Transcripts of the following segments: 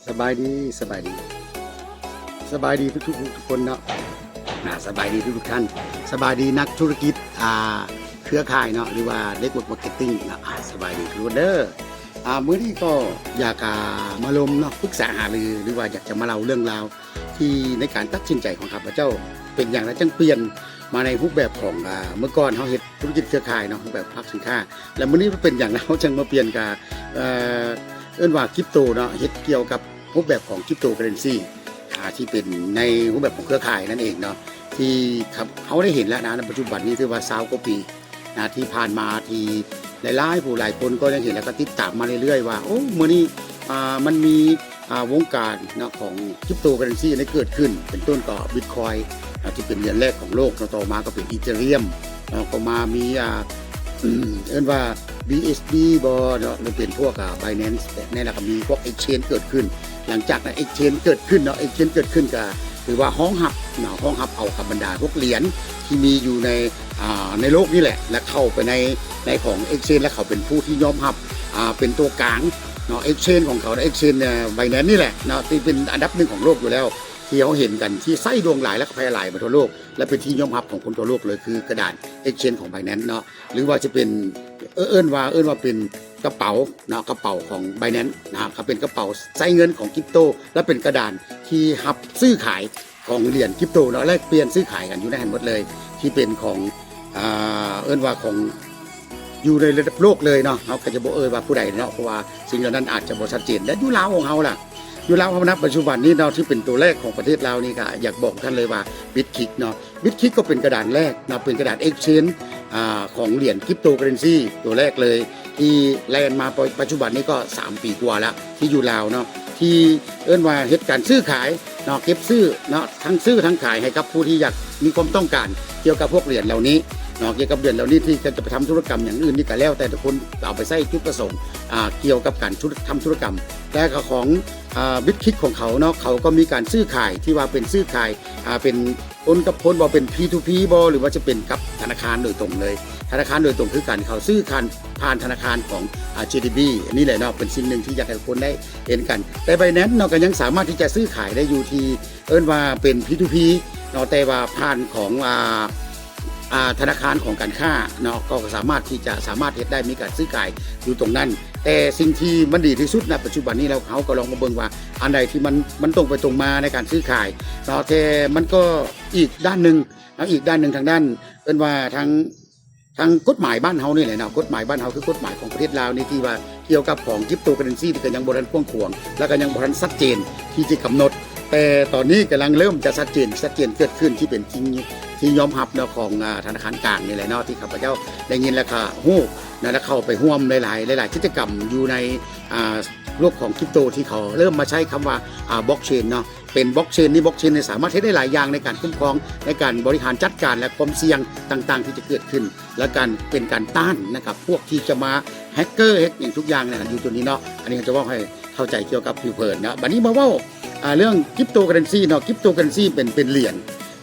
ສະບາຍດີ ສະບາຍດີ ສະບາຍດີທຸກໆ ທຸກຄົນເນາະ ອາ ສະບາຍດີທຸກໆ ທ່ານ ສະບາຍດີນັກທຸລະກິດ ອາ ເຄືອຂ່າຍເນາະ ຫຼືວ່າ Network Marketing ເນາະ ອາ ສະບາຍດີທຸກຄົນເດີ. ອາ ມື້ນີ້ກໍຢາກ ອາ ມາລົມເນາະ ປຶກສາຫາລື ຫຼືວ່າຢາກຈະມາເລົ່າເລື່ອງລາວ ທີ່ໃນການຕັດສິນໃຈຂອງຂ້າພະເຈົ້າເປັນຫຍັງ ແລະ ຈຶ່ງປ່ຽນມາໃນຮູບແບບຂອງ ອາ ເມື່ອກ່ອນເຮົາເຮັດທຸລະກິດເຄືອຂ່າຍເນາະ ຮູບແບບພາກສິນຄ້າ ແລະ ມື້ນີ້ເປັນຫຍັງເຮົາຈຶ່ງມາປ່ຽນກະ ເອີ ເອີ້ນວ່າ Crypto ເນາະ ເຮັດກ່ຽວກັບຮູບແບບຂອງ Cryptocurrency ອາ ທີ່ເປັນໃນຮູບແບບຂອງເຄືອຂ່າຍນັ້ນເອງເນາະ ທີ່ເຮົາໄດ້ເຫັນແລ້ວນະ ໃນປັດຈຸບັນນີ້ຖືວ່າຊາວກວ່າປີ ນະ ທີ່ຜ່ານມາທີ່ຫຼາຍໆ ຜູ້ຫຼາຍຄົນກໍຍັງເຫັນ ແລ້ວກໍຕິດຕາມມາເລື້ອຍໆ ວ່າ ໂອ້ ມື້ນີ້ ອາ ມັນມີ ອາ ວົງການເນາະ ຂອງ Cryptocurrency ໄດ້ເກີດຂຶ້ນ ເປັນຕົ້ນກໍ Bitcoin ອາ ທີ່ເປັນຫຼຽນແລກຂອງໂລກເນາະ ຕໍ່ມາກໍເປັນ Ethereum ເນາະ ກໍມາມີ ອາ ເອີ້ນວ່າ BSC ບໍເນາະ ຫຼືເປັນພວກ ອາ Binance ແນວ ແລ້ວກໍມີພວກ Exchange ເກີດຂຶ້ນ. ຫຼັງຈາກນັ້ນ Exchange ເກີດຂຶ້ນເນາະ Exchange ເກີດຂຶ້ນກໍຖືວ່າຮອງຮັບເນາະ ຮອງຮັບເອົາກັບບັນດາພວກຫຼຽນທີ່ມີຢູ່ໃນ ອາ ໃນໂລກນີ້ແຫຼະ ແລະ ເຂົ້າໄປໃນ ໃນຂອງ Exchange ແລະ ເຂົາເປັນຜູ້ທີ່ຍອມຮັບ ອາ ເປັນຕົວກາງເນາະ Exchange ຂອງເຂົາ Exchange Binance ນີ້ແຫຼະເນາະ ທີ່ເປັນອັນດັບໜຶ່ງຂອງໂລກຢູ່ແລ້ວ ທີ່ເຮົາເຫັນກັນ ທີ່ໃຊ້ໂດ່ງຫຼາຍ ແລະ ກໍແຜ່ຫຼາຍໄປທົ່ວໂລກ ແລະ ເປັນທີ່ຍອມຮັບຂອງຄົນທົ່ວໂລກເລີຍ ຄືກະດານ Exchange ຂອງ Binance ເນາະ ຫຼືວ່າຈະເປັນ ເອີ້ນວ່າ ເອີ້ນວ່າເປັນກະເປົາເນາະ ກະເປົາຂອງ Binance ນະ ກໍເປັນກະເປົາໃຊ້ເງິນຂອງ Crypto ແລະ ເປັນກະດານທີ່ຮັບຊື້ຂາຍຂອງຫຼຽນ Crypto ເນາະ ແລກປ່ຽນຊື້ຂາຍກັນຢູ່ໃນຫັ້ນໝົດເລີຍ ທີ່ເປັນຂອງ ອາ ເອີ້ນວ່າຂອງ ຢູ່ໃນລະດັບໂລກເລີຍເນາະ ເຮົາກໍຈະບໍ່ເອີ່ຍວ່າຜູ້ໃດເນາະ ເພາະວ່າສິ່ງເຫຼົ່ານັ້ນອາດຈະບໍ່ຊັດເຈນ ແລະ ຢູ່ລາວຂອງເຮົາລະ ຢູ່ລາວເຮົາ ນະ ປັດຈຸບັນນີ້ເນາະ ທີ່ເປັນຕົວແລກຂອງປະເທດລາວນີ້ ກໍຢາກບອກທ່ານເລີຍວ່າ Bitkick ເນາະ Bitkick ກໍເປັນກະດານແລກເນາະ ເປັນກະດານ Exchange ອາ ຂອງຫຼຽນ Cryptocurrency ຕົວແລກເລີຍ ທີ່ແລ່ນມາ ປະ ປັດຈຸບັນນີ້ກໍສາມປີກວ່າແລ້ວ ທີ່ຢູ່ລາວເນາະ ທີ່ເອີ້ນວ່າເຮັດການຊື້ຂາຍເນາະ ເກັບຊື້ເນາະ ທັງຊື້ທັງຂາຍໃຫ້ກັບຜູ້ທີ່ຢາກມີຄວາມຕ້ອງການກ່ຽວກັບພວກຫຼຽນເຫຼົ່ານີ້ເນາະ ກ່ຽວກັບຫຼຽນເຫຼົ່ານີ້ ທີ່ຈະໄປທຳທຸລະກຳຢ່າງອື່ນນີ້ກໍແລ້ວແຕ່ທຸກຄົນເອົາໄປໃຊ້ຈຸດປະສົງ ອາ ກ່ຽວກັບການທຸລະ ທຳທຸລະກຳ ແລະ ກໍຂອງ ອາ Bitkick ຂອງເຂົາເນາະ ເຂົາກໍມີການຊື້ຂາຍທີ່ວ່າເປັນຊື້ຂາຍ ອາ ເປັນ ຄົນກັບຄົນ ບໍ່ເປັນ P to P ບໍ່ ຫຼືວ່າຈະເປັນກັບທະນາຄານໂດຍຕົງເລີຍ ທະນາຄານໂດຍຕົງ ຄືການເຂົ້າຊື້ຜ່ານ ຜ່ານທະນາຄານຂອງ ອາ JDB ນີ້ແຫຼະເນາະ ເປັນສິ່ງໜຶ່ງທີ່ຢາກໃຫ້ທຸກຄົນໄດ້ເຫັນກັນ ແຕ່ Binance ເນາະ ກໍຍັງສາມາດທີ່ຈະຊື້ຂາຍໄດ້ຢູ່ທີ່ເອີ້ນວ່າເປັນ P to P ເນາະ ແຕ່ວ່າຜ່ານຂອງ ອາ ອາ ທະນາຄານຂອງການຄ້າເນາະ ກໍສາມາດທີ່ຈະ ສາມາດເຮັດໄດ້ ມີການຊື້ຂາຍຢູ່ຕົງນັ້ນ ແຕ່ສິ່ງທີ່ມັນດີທີ່ສຸດ ນະ ປັດຈຸບັນນີ້ແລ້ວ ເຮົາກໍລອງມາເບິ່ງວ່າອັນໃດທີ່ມັນ ມັນຕົງໄປຕົງມາໃນການຊື້ຂາຍເນາະ ແຕ່ມັນກໍ ອີກດ້ານໜຶ່ງເນາະ ອີກດ້ານໜຶ່ງທາງດ້ານ ເອີ້ນວ່າທາງ ທາງກົດໝາຍບ້ານເຮົານີ້ແຫຼະເນາະ ກົດໝາຍບ້ານເຮົາ ຄືກົດໝາຍຂອງປະເທດລາວນີ້ ທີ່ວ່າກ່ຽວກັບຂອງ Cryptocurrency ນີ້ກໍຍັງບໍ່ທັນກວ້າງຂວາງ ແລ້ວກໍຍັງບໍ່ທັນຊັດເຈນທີ່ຈະກຳນົດ ແຕ່ຕອນນີ້ກຳລັງເລີ່ມຈະຊັດເຈນ ຊັດເຈນເກີດຂຶ້ນ ທີ່ເປັນທີ່ ທີ່ຍອມຮັບເນາະ ຂອງ ອາ ທະນາຄານກາງນີ້ແຫຼະເນາະ ທີ່ຂ້າພະເຈົ້າໄດ້ຍິນ ແລ້ວກໍຮູ້ນະ ແລ້ວເຂົ້າໄປຮ່ວມຫຼາຍໆ ຫຼາຍໆກິດຈະກຳຢູ່ໃນ ອາ ໂລກຂອງ Crypto ທີ່ເຂົາເລີ່ມມາໃຊ້ຄຳວ່າ ອາ Blockchain ເນາະ ເປັນ Blockchain ນີ້ Blockchain ນີ້ສາມາດເຮັດໄດ້ຫຼາຍຢ່າງໃນການຄຸ້ມຄອງ ໃນການບໍລິຫານຈັດການ ແລະ ຄວາມສ່ຽງຕ່າງໆທີ່ຈະເກີດຂຶ້ນ ແລະ ການ ເປັນການຕ້ານນະຄັບ ພວກທີ່ຈະມາແຮັກເກີ ເຮັດຫຍັງທຸກຢ່າງນະ ຢູ່ຕົວນີ້ເນາະ ອັນນີ້ເຮົາຈະເວົ້າໃຫ້ເຂົ້າໃຈກ່ຽວກັບຜິວເຜິນເນາະ ບັດນີ້ມາເວົ້າ ອາ ເລື່ອງ Cryptocurrency ເນາະ Cryptocurrency ເປັນ ເປັນຫຼຽນ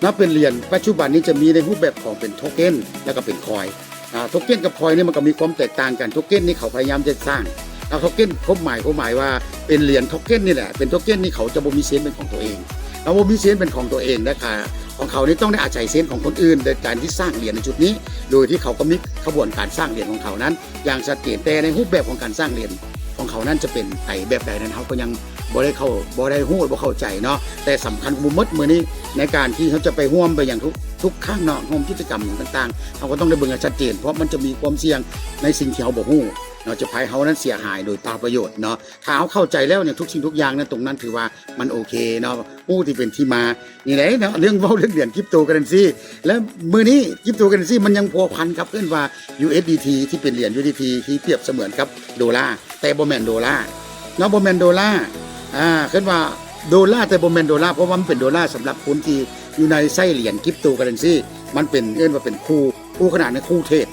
ເນາະ ເປັນຫຼຽນ ປັດຈຸບັນນີ້ຈະມີໃນຮູບແບບຂອງເປັນ Token ແລ້ວກໍເປັນ Coin ອາ Token ກັບ Coin ນີ້ມັນກໍມີຄວາມແຕກຕ່າງກັນ Token ນີ້ເຂົາພະຍາຍາມຈະສ້າງ ແລ້ວ Token ຄວາມໝາຍ ຄວາມໝາຍວ່າເປັນຫຼຽນ Token ນີ້ແຫຼະ ເປັນ Token ນີ້ເຂົາຈະບໍ່ມີເຊນເປັນຂອງຕົວເອງ ເຂົາບໍ່ມີເຊນເປັນຂອງຕົວເອງ ແລະ ຂາ ຂອງເຂົານີ້ຕ້ອງໄດ້ອາໄສເຊນຂອງຄົນອື່ນ ໂດຍການທີ່ສ້າງຫຼຽນໃນຈຸດນີ້ ໂດຍທີ່ເຂົາກໍມີຂະບວນການສ້າງຫຼຽນຂອງເຂົານັ້ນຢ່າງຊັດເຈນ ແຕ່ໃນຮູບແບບຂອງການສ້າງຫຼຽນຂອງເຂົານັ້ນຈະເປັນໄປແບບໃດນັ້ນ ເຮົາກໍຍັງບໍ່ໄດ້ເຂົ້າ ບໍ່ໄດ້ຮູ້ ບໍ່ເຂົ້າໃຈເນາະ ແຕ່ສຳຄັນກວ່າໝົດມື້ນີ້ ໃນການທີ່ເຮົາຈະໄປຮ່ວມໄປຫຍັງທຸກ ທຸກຄັ້ງເນາະ ຮ່ວມກິດຈະກຳຫຍັງຕ່າງໆ ເຮົາກໍຕ້ອງໄດ້ເບິ່ງໃຫ້ຊັດເຈນ ເພາະມັນຈະມີຄວາມສ່ຽງໃນສິ່ງທີ່ເຮົາບໍ່ຮູ້ເນາະ ຈະພາໃຫ້ເຮົານັ້ນເສຍຫາຍໂດຍເປົ່າປະໂຫຍດເນາະ ຖ້າເຮົາເຂົ້າໃຈແລ້ວເນຍ ທຸກສິ່ງທຸກຢ່າງໃນຕົງນັ້ນຖືວ່າມັນໂອເຄເນາະ ຮູ້ທີ່ເປັນທີ່ມາ ນີ້ແຫຼະເນາະ ເລື່ອງເວົ້າເລື່ອງຫຼຽນ Cryptocurrency ແລະ ມື້ນີ້ Cryptocurrency ມັນຍັງພົວພັນກັບ ເອີ້ນວ່າ USDT ທີ່ເປັນຫຼຽນ USDT ທີ່ປຽບສະເໝືອນກັບໂດລາ ແຕ່ບໍ່ແມ່ນໂດລາເນາະ ບໍ່ແມ່ນໂດລາ ອາ ເອີ້ນວ່າໂດລາ ແຕ່ບໍ່ແມ່ນໂດລາ ເພາະວ່າມັນເປັນໂດລາສຳລັບຄົນທີ່ຢູ່ໃນໃຊ້ຫຼຽນ Cryptocurrency ມັນເປັນ ເອີ້ນວ່າເປັນຄູ່ ຄູ່ຂະໜານ ຄູ່ເທຣດ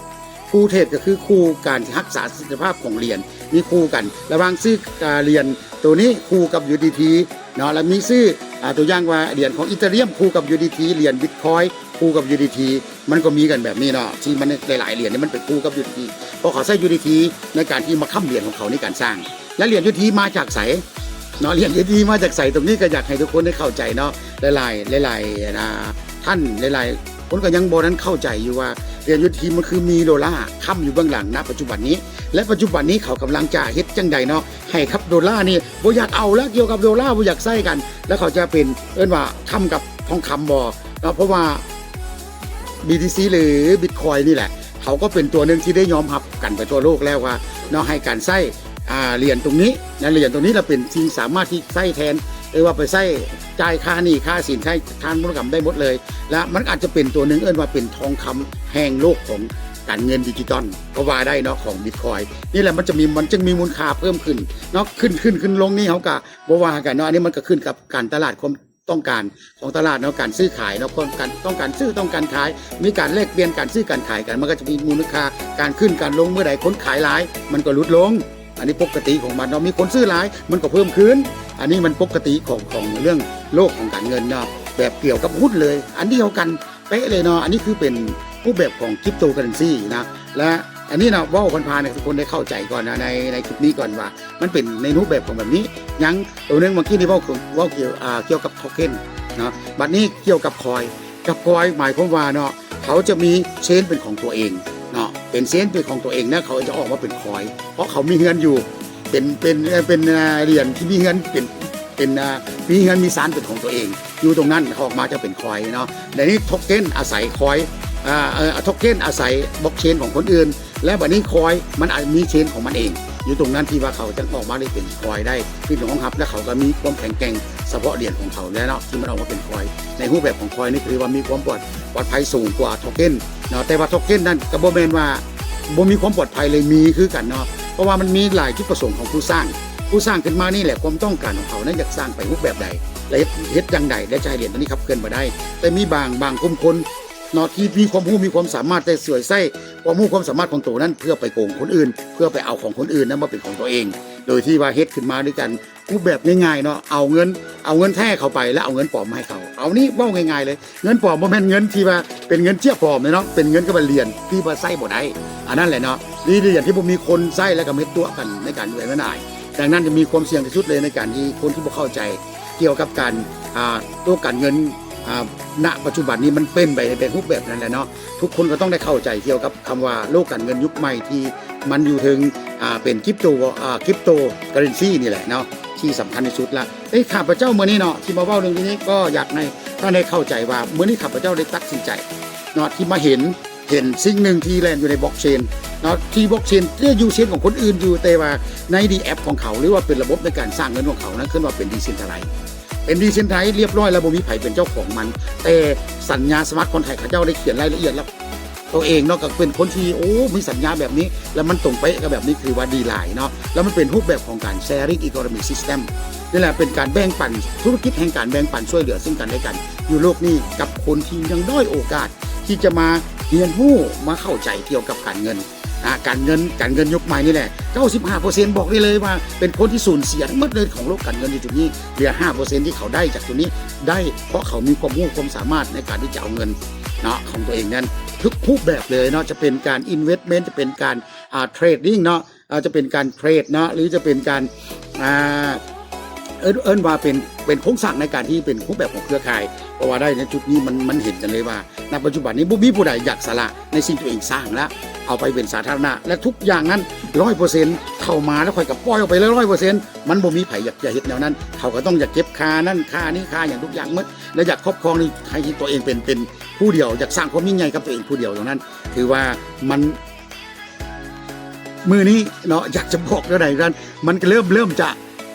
ຄູ່ເທຣດກໍຄືຄູ່ການຮັກສາສະຖຽນລະພາບຂອງຫຼຽນ ມີຄູ່ກັນລະຫວ່າງຊື່ ອາ ຫຼຽນໂຕນີ້ຄູ່ກັບ USDT ເນາະ ແລະ ມີຊື່ ອາ ຕົວຢ່າງວ່າຫຼຽນຂອງ Ethereum ຄູ່ກັບ USDT ຫຼຽນ Bitcoin ຄູ່ກັບ USDT ມັນກໍມີກັນແບບນີ້ເນາະ ທີ່ມັນຫຼາຍໆຫຼຽນນີ້ມັນໄປຄູ່ກັບ USDT ເພາະເຂົາໃຊ້ USDT ໃນການທີ່ມາຄ້ຳຫຼຽນຂອງເຂົາໃນການສ້າງ ແລະ ຫຼຽນ USDT ມາຈາກໃສ? ເນາະ ຫຼຽນຢູເອັສດີມາຈາກໃສ? ຕົງນີ້ກໍຢາກໃຫ້ທຸກຄົນໄດ້ເຂົ້າໃຈເນາະ ຫຼາຍໆ ຫຼາຍໆ ອ່າ ທ່ານ ຫຼາຍໆ ຄົນກໍຍັງບໍ່ທັນເຂົ້າໃຈຢູ່ວ່າ ຫຼຽນຢູເອັສດີມັນຄືມີໂດລາຄ້ຳຢູ່ເບື້ອງຫຼັງ ນະ ປັດຈຸບັນນີ້ ແລະ ປັດຈຸບັນນີ້ເຂົາກຳລັງຈະເຮັດຈັ່ງໃດເນາະ ໃຫ້ກັບໂດລານີ້ບໍ່ຢາກເອົາແລ້ວ ກ່ຽວກັບໂດລາບໍ່ຢາກໃຊ້ກັນ ແລ້ວເຂົາຈະເປັນ ເອີ້ນວ່າຄ້ຳກັບທອງຄຳບໍ່ເນາະ ເພາະວ່າ ບີທີຊີ ຫຼື ບິດຄອຍນີ້ແຫຼະ ເຂົາກໍເປັນຕົວໜຶ່ງທີ່ໄດ້ຍອມຮັບກັນໄປທົ່ວໂລກແລ້ວວ່າເນາະ ໃຫ້ການໃຊ້ ອ່າ ຫຼຽນຕົງນີ້ນະ ຫຼຽນຕົງນີ້ລະເປັນສິ່ງສາມາດທີ່ໃຊ້ແທນ ຫຼືວ່າໄປໃຊ້ຈ່າຍຄ່າໜີ້ຄ່າສິນ ໃຊ້ທາງທຸລະກຳໄດ້ໝົດເລີຍ ແລະ ມັນອາດຈະເປັນຕົວໜຶ່ງເອີ້ນວ່າເປັນທອງຄຳແຫ່ງໂລກຂອງການເງິນດິຈິຕອນກໍວ່າໄດ້ເນາະ ຂອງບິດຄອຍນີ້ແຫຼະ ມັນຈະມີ ມັນຈຶ່ງມີມູນຄ່າເພີ່ມຂຶ້ນເນາະ ຂຶ້ນ ຂຶ້ນ ຂຶ້ນລົງນີ້ເຮົາກະບໍ່ວ່າກັນເນາະ ອັນນີ້ມັນກະຂຶ້ນກັບການຕະຫຼາດ ຄວາມ ຕ້ອງການຂອງຕະຫຼາດເນາະ ການຊື້ຂາຍເນາະ ຄວາມ ການ ຕ້ອງການຊື້ ຕ້ອງການຂາຍ ມີການແລກປ່ຽນ ການຊື້ການຂາຍກັນ ມັນກໍຈະມີມູນຄ່າການຂຶ້ນການລົງ ເມື່ອໃດຄົນຂາຍຫຼາຍ ມັນກໍຫຼຸດລົງ ອັນນີ້ປົກກະຕິຂອງມັນເນາະ ມີຄົນຊື້ຫຼາຍ ມັນກໍເພີ່ມຂຶ້ນ ອັນນີ້ມັນປົກກະຕິຂອງ ຂອງເລື່ອງໂລກຂອງການເງິນເນາະ ແບບກ່ຽວກັບຫຸ້ນເລີຍ ອັນດຽວກັນເປະເລີຍເນາະ ອັນນີ້ຄືເປັນຮູບແບບຂອງ cryptocurrency ນະ ແລະ ອັນນີ້ນະ ເວົ້າຜ່ານໆ ໃຫ້ທຸກຄົນໄດ້ເຂົ້າໃຈກ່ອນນະ ໃນ ໃນຄລິບນີ້ກ່ອນວ່າ ມັນເປັນໃນຮູບແບບຂອງແບບນີ້ ຍັງໂຕໜຶ່ງເມື່ອກີ້ນີ້ເວົ້າ ເວົ້າກ່ຽວ ອ່າ ກ່ຽວກັບໂທເຄັນເນາະ ບັດນີ້ກ່ຽວກັບຄອຍ ກັບຄອຍໝາຍຄວາມວ່າເນາະ ເຂົາຈະມີເຊນເປັນຂອງຕົວເອງເນາະ ເປັນເຊນເປັນຂອງຕົວເອງນະ ເຂົາຈະອອກມາເປັນຄອຍ ເພາະເຂົາມີເຮືອນຢູ່ ເປັນ ເປັນ ເປັນ ອ່າ ຫຼຽນທີ່ມີເຮືອນເປັນ ເປັນ ອ່າ ມີເຮືອນມີຊານເປັນຂອງຕົວເອງ ຢູ່ຕົງນັ້ນເຂົາອອກມາຈະເປັນຄອຍເນາະ ແລະນີ້ໂທເຄັນອາໄສຄອຍ ອ່າ ເອີ ໂທເຄັນອາໄສບລັອກເຊນຂອງຄົນອື່ນ ແລະບັດນີ້ຄອຍມັນອາດມີເຊນຂອງມັນເອງ ຢູ່ຕົງນັ້ນທີ່ວ່າເຂົາຈະອອກມາໄດ້ເປັນຄອຍໄດ້ ທີ່ຮອງຮັບ ແລະເຂົາກໍມີຄວາມແຂງແກ່ງສະເພາະຫຼຽນຂອງເຂົາແລ້ວເນາະ ທີ່ມັນອອກມາເປັນຄອຍ ໃນຮູບແບບຂອງຄອຍນີ້ຄືວ່າມີຄວາມປອດ ປອດໄພສູງກວ່າໂທເຄັນເນາະ ແຕ່ວ່າໂທເຄັນນັ້ນກໍບໍ່ແມ່ນວ່າ ບໍ່ມີຄວາມປອດໄພເລີຍ ມີຄືກັນເນາະ ເພາະວ່າມັນມີຫຼາຍຈຸດປະສົງຂອງຜູ້ສ້າງ ຜູ້ສ້າງຂຶ້ນມານີ້ແຫຼະ ຄວາມຕ້ອງການຂອງເຂົານັ້ນຢາກສ້າງໄປຮູບແບບໃດ ແລະເຮັດ ເຮັດຈັ່ງໃດ ແລະຈະໃຫ້ຫຼຽນຕົວນີ້ຂັບເຄື່ອນໄປໄດ້ ແຕ່ມີບາງ ບາງກຸ່ມຄົນເນາະ ທີ່ມີຄວາມຮູ້ມີຄວາມສາມາດ ແຕ່ສວຍໃຊ້ຄວາມຮູ້ຄວາມສາມາດຂອງໂຕນັ້ນ ເພື່ອໄປໂກງຄົນອື່ນ ເພື່ອໄປເອົາຂອງຄົນອື່ນນັ້ນມາເປັນຂອງຕົວເອງ ໂດຍທີ່ວ່າເຮັດຂຶ້ນມາດ້ວຍການ ຮູບແບບງ່າຍໆເນາະ ເອົາເງິນ ເອົາເງິນແທ້ເຂົາໄປ ແລ້ວເອົາເງິນປອມມາໃຫ້ເຂົາ ເອົານີ້ເວົ້າງ່າຍໆເລີຍ ເງິນປອມບໍ່ແມ່ນເງິນທີ່ວ່າເປັນເງິນເຈ້ຍປອມເນາະ ເປັນເງິນກັບຫຼຽນທີ່ວ່າໃຊ້ບໍ່ໄດ້ ອັນນັ້ນແຫຼະເນາະ ມີຫຼຽນທີ່ບໍ່ມີຄົນໃຊ້ ແລ້ວກໍເຮັດຕົວະກັນໃນການເອື້ອຍມານາຍ ດັ່ງນັ້ນຈະມີຄວາມສ່ຽງທີ່ສຸດເລີຍໃນການທີ່ຄົນທີ່ບໍ່ເຂົ້າໃຈກ່ຽວກັບການ ອ່າ ໂລກການເງິນ ອ່າ ນະປັດຈຸບັນນີ້ ມັນເປັນໄປໃນແບບຮູບແບບນັ້ນແຫຼະເນາະ ທຸກຄົນກໍຕ້ອງໄດ້ເຂົ້າໃຈກ່ຽວກັບ ຄຳວ່າໂລກການເງິນຍຸກໃໝ່ທີ່ມັນຢູ່ເທິງ ອ່າ ເປັນ crypto ອ່າ cryptocurrency ນີ້ແຫຼະເນາະ ທີ່ສຳຄັນທີ່ສຸດລະ ເອີ ຂ້າພະເຈົ້າມື້ນີ້ເນາະ ທີ່ມາເວົ້າເລື່ອງນີ້ ກໍຢາກໃຫ້ທ່ານໄດ້ເຂົ້າໃຈວ່າ ມື້ນີ້ຂ້າພະເຈົ້າໄດ້ຕັດສິນໃຈເນາະ ທີ່ມາເຫັນ ເຫັນສິ່ງໜຶ່ງທີ່ແລ່ນຢູ່ໃນ blockchain ເນາະ ທີ່ blockchain ຈະຢູ່ເຊັ່ນຂອງຄົນອື່ນຢູ່ ແຕ່ວ່າໃນ DApp ຂອງເຂົາ ຫຼືວ່າເປັນລະບົບໃນການສ້າງເງິນຂອງເຂົານັ້ນ ເອີ້ນວ່າເປັນ decentralize ເປັນ decentralize ຮຽບຮ້ອຍແລ້ວ ບໍ່ມີໃຜເປັນເຈົ້າຂອງມັນ ແຕ່ສັນຍາ smart contract ເຂົາເຈົ້າໄດ້ຂຽນລາຍລະອຽດແລ້ວ ຕົວເອງເນາະ ກໍເປັນຄົນທີ່ ໂອ້ ມີສັນຍາແບບນີ້ ແລ້ວມັນຕົງເປະກັບແບບນີ້ ຖືວ່າດີຫຼາຍເນາະ ແລ້ວມັນເປັນຮູບແບບຂອງການ sharing economy system ນີ້ແຫຼະ ເປັນການແບ່ງປັນ ທຸລະກິດແຫ່ງການແບ່ງປັນຊ່ວຍເຫຼືອເຊິ່ງກັນແລະກັນຢູ່ໂລກນີ້ ກັບຄົນທີ່ຍັງດ້ອຍໂອກາດທີ່ຈະມາຮຽນຮູ້ ມາເຂົ້າໃຈກ່ຽວກັບການເງິນ ອ່າ ການເງິນ ການເງິນຍຸກໃໝ່ນີ້ແຫຼະ ເກົ້າສິບຫ້າເປີເຊັນ ບອກໄດ້ເລີຍວ່າເປັນຄົນທີ່ສູນເສຍທັງໝົດເລີຍຂອງໂລກການເງິນຢູ່ຈຸດນີ້ ເຫຼືອຫ້າເປີເຊັນທີ່ເຂົາໄດ້ຈາກຈຸດນີ້ ໄດ້ເພາະເຂົາມີຄວາມຮູ້ຄວາມສາມາດໃນການທີ່ຈະເອົາເງິນເນາະ ຂອງຕົວເອງນັ້ນ ທຸກຮູບແບບເລີຍເນາະ ຈະເປັນການ investment ຈະເປັນການ ອ່າ trading ເນາະ ອາດຈະເປັນການເທຣດເນາະ ຫຼືຈະເປັນການ ອ່າ ເອີ້ນ ເອີ້ນວ່າເປັນ ເປັນໂຄງສ້າງໃນການທີ່ເປັນຮູບແບບຂອງເຄືອຂ່າຍ ເພາະວ່າໄດ້ໃນຈຸດນີ້ມັນ ມັນເຫັນກັນເລີຍວ່າ ນະປັດຈຸບັນນີ້ບໍ່ມີຜູ້ໃດຢາກສະຫຼະໃນສິ່ງຕົວເອງສ້າງລະ ເອົາໄປເປັນສາທາລະນະ ແລະທຸກຢ່າງນັ້ນຮ້ອຍເປີເຊັນ ເຂົ້າມາແລ້ວຂ້ອຍກໍປ່ອຍອອກໄປເລີຍຮ້ອຍເປີເຊັນ ມັນບໍ່ມີໃຜຢາກຈະເຮັດແນວນັ້ນ ເຂົາກໍຕ້ອງຢາກເກັບຄ່ານັ້ນຄ່ານີ້ຄ່າຫຍັງທຸກຢ່າງໝົດ ແລະຢາກຄອບຄອງໃຫ້ຕົວເອງເປັນ ເປັນຜູ້ດຽວ ຢາກສ້າງຄວາມຍິ່ງໃຫຍ່ກັບຕົວເອງຜູ້ດຽວເທົ່ານັ້ນ ຖືວ່າມັນ ມື້ນີ້ເນາະ ຢາກຈະບອກແນວໃດນັ້ນ ມັນກໍເລີ່ມ ເລີ່ມຈະ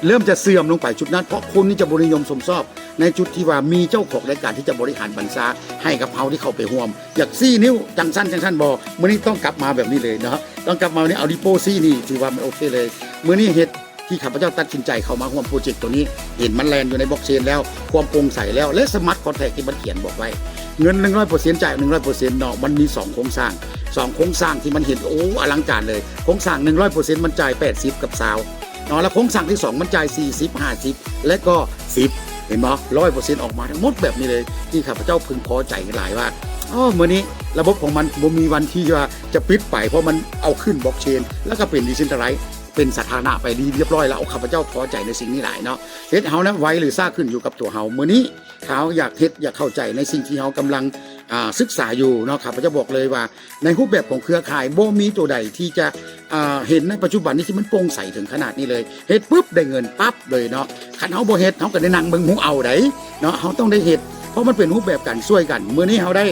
ເລີ່ມຈະເສື່ອມລົງໄປຈຸດນັ້ນ ເພາະຄົນນີ້ຈະບໍ່ນິຍົມຊົມຊອບໃນຈຸດທີ່ວ່າມີເຈົ້າຂອງໃນການທີ່ຈະບໍລິຫານບັນຊາໃຫ້ກັບເຮົາທີ່ເຂົ້າໄປຮ່ວມ ຢາກຊີ້ນິ້ວຈັ່ງຊັ້ນຈັ່ງຊັ້ນບໍ່ ມື້ນີ້ຕ້ອງກັບມາແບບນີ້ເລີຍເນາະ ຕ້ອງກັບມານີ້ ເອົານິ້ວໂປ້ຊີ້ນີ້ ຖືວ່າມັນໂອເຄເລີຍ ມື້ນີ້ເຮັດ ທີ່ຂ້າພະເຈົ້າຕັດສິນໃຈເຂົ້າມາຮ່ວມໂປຣເຈັກໂຕນີ້ ເຫັນມັນແລ່ນຢູ່ໃນບລັອກເຊນແລ້ວ ຄວາມໂປ່ງໃສແລ້ວ ແລະ ສະມາດຄອນແທຣັກທີ່ມັນຂຽນບອກໄວ້ ເງິນໜຶ່ງຮ້ອຍເປີເຊັນ ຈ່າຍໜຶ່ງຮ້ອຍເປີເຊັນເນາະ ມັນມີສອງໂຄງສ້າງ ສອງໂຄງສ້າງທີ່ມັນເຫັນ ໂອ້ ອະລັງການເລີຍ ໂຄງສ້າງໜຶ່ງຮ້ອຍເປີເຊັນ ມັນຈ່າຍແປດສິບກັບຊາວເນາະ ແລະ ໂຄງສ້າງທີ່ສອງ ມັນຈ່າຍສີ່ສິບ ຫ້າສິບ ແລະ ກໍສິບ ເຫັນບໍ່ ຮ້ອຍເປີເຊັນອອກມາທັງໝົດແບບນີ້ເລີຍ ທີ່ຂ້າພະເຈົ້າເພິ່ງພໍໃຈຫຼາຍວ່າ ອໍ ມື້ນີ້ລະບົບຂອງມັນບໍ່ມີວັນທີ່ວ່າຈະປິດໄປ ເພາະມັນເອົາຂຶ້ນບລັອກເຊນ ແລ້ວກໍເປັນດີເຊັນທຣາໄລ ເປັນສາທາລະນະໄປທີ່ຮຽບຮ້ອຍແລ້ວ. ຂ້າພະເຈົ້າພໍໃຈໃນສິ່ງນີ້ຫຼາຍເນາະ. ເຮັດເຮົານະໄວຫຼືຊ້າຂຶ້ນຢູ່ກັບຕົວເຮົາ. ມື້ນີ້ຖ້າເຮົາຢາກເຮັດ ຢາກເຂົ້າໃຈໃນສິ່ງທີ່ເຮົາກຳລັງ ອ່າ ສຶກສາຢູ່ເນາະ, ຂ້າພະເຈົ້າບອກເລີຍວ່າ ໃນຮູບແບບຂອງເຄືອຂ່າຍ ບໍ່ມີຕົວໃດທີ່ຈະ ອ່າ ເຫັນໃນປັດຈຸບັນນີ້ທີ່ມັນໂປ່ງໃສເຖິງຂະໜາດນີ້ເລີຍ. ເຮັດປຶບ ໄດ້ເງິນປັບເລີຍເນາະ. ຄັນເຮົາບໍ່ເຮັດ ເຮົາກໍໄດ້ນັ່ງເບິ່ງຫູເອົາໃດເນາະ. ເຮົາຕ້ອງໄດ້ເຮັດ ເພາະມັນເປັນຮູບແບບການຊ່ວຍກັນ. ມື້ນີ້ເຮົາໄດ້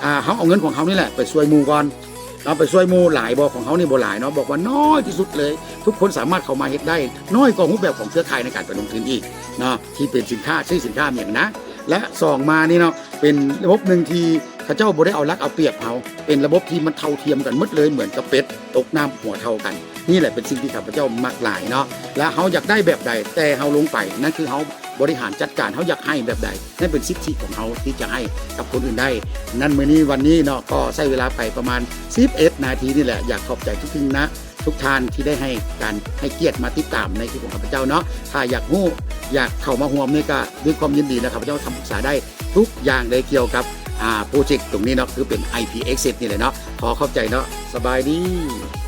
ອ່າ ເຮົາເອົາເງິນຂອງເຮົານີ້ແຫຼະໄປຊ່ວຍໝູ່ກ່ອນເນາະ, ໄປຊ່ວຍໝູ່. ຫຼາຍບໍ່? ຂອງເຮົານີ້ບໍ່ຫຼາຍເນາະ, ບອກວ່ານ້ອຍທີ່ສຸດເລີຍ. ທຸກຄົນສາມາດເຂົ້າມາເຮັດໄດ້, ນ້ອຍກວ່າຮູບແບບຂອງເຄືອຂ່າຍໃນການໄປລົງທຶນອີກເນາະ ທີ່ເປັນສິນຄ້າ ຊື້ສິນຄ້າຫຍັງນະ. ແລະ ສອງມານີ້ເນາະ ເປັນລະບົບໜຶ່ງທີ່ເຂົາເຈົ້າບໍ່ໄດ້ເອົາລັດເອົາປຽບເຮົາ, ເປັນລະບົບທີ່ມັນເທົ່າທຽມກັນໝົດເລີຍ ເໝືອນກັບເປັດຕົກນ້ຳຫົວເທົ່າກັນ. ນີ້ແຫຼະເປັນສິ່ງທີ່ຂ້າພະເຈົ້າມັກຫຼາຍເນາະ. ແລະ ເຮົາຢາກໄດ້ແບບໃດ ແຕ່ເຮົາລົງໄປ ນັ້ນຄືເຮົາບໍລິຫານຈັດການ, ເຮົາຢາກໃຫ້ແບບໃດ ນັ້ນເປັນສິດທິຂອງເຮົາທີ່ຈະໃຫ້ກັບຄົນອື່ນໄດ້. ນັ້ນ ມື້ນີ້ ວັນນີ້ເນາະ ກໍໃຊ້ເວລາໄປປະມານສິບເອັດນາທີນີ້ແຫຼະ. ຢາກຂອບໃຈທຸກທ່ານນະ ທຸກທ່ານທີ່ໄດ້ໃຫ້ການໃຫ້ກຽດມາຕິດຕາມໃນຄລິບຂອງຂ້າພະເຈົ້າເນາະ. ຖ້າຢາກຮູ້ ຢາກເຂົ້າມາຮ່ວມນີ້ ກໍດ້ວຍຄວາມຍິນດີນະ, ຂ້າພະເຈົ້າທຳປຶກສາໄດ້ທຸກຢ່າງເລີຍກ່ຽວກັບ ອ່າ ໂປຣເຈັກຕົງນີ້ເນາະ ຄືເປັນ ໄອ ໄອ ພີ Exit ນີ້ແຫຼະເນາະ. ຂໍຂອບໃຈເນາະ, ສະບາຍດີ.